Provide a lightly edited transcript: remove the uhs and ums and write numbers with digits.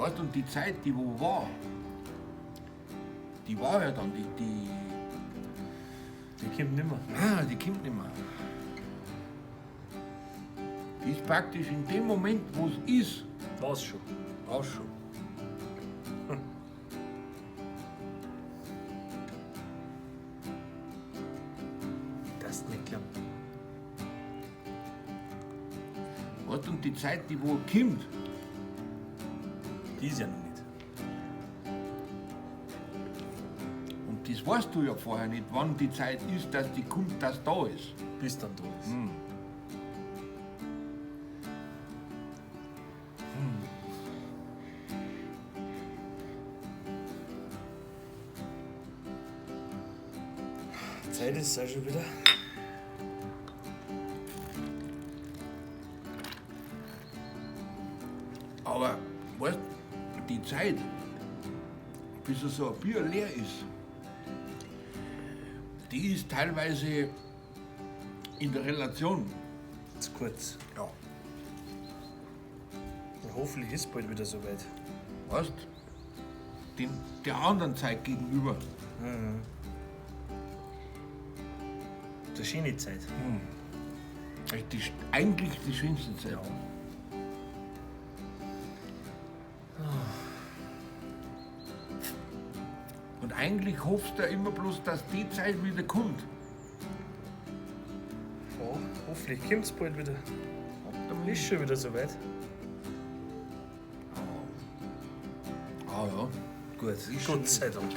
Weißt, und die Zeit, die wo war, die war ja dann, Die kommt nimmer. Nein, die kommt nicht mehr. Die ist praktisch in dem Moment, wo es ist, War's schon. war's schon. Das nicht glauben. Weißt, und die Zeit, die wo kommt, Die ist ja noch nicht. und das weißt du ja vorher nicht, wann die Zeit ist, dass die kommt, dass da ist. Bis dann da ist. Zeit ist es auch schon wieder. Aber weißt, die Zeit, bis so ein Bier leer ist, die ist teilweise in der Relation. Zu kurz. Ja. Und hoffentlich ist bald wieder soweit. Weißt, den, der anderen Zeit gegenüber. Eine schöne Zeit. Die, eigentlich die schönste Zeit. Und eigentlich hoffst du ja immer bloß, dass die Zeit wieder kommt. Ja, hoffentlich kommt es bald wieder. Ist schon wieder soweit. Ah ja. Gut. Ist schon Gott sei Dank.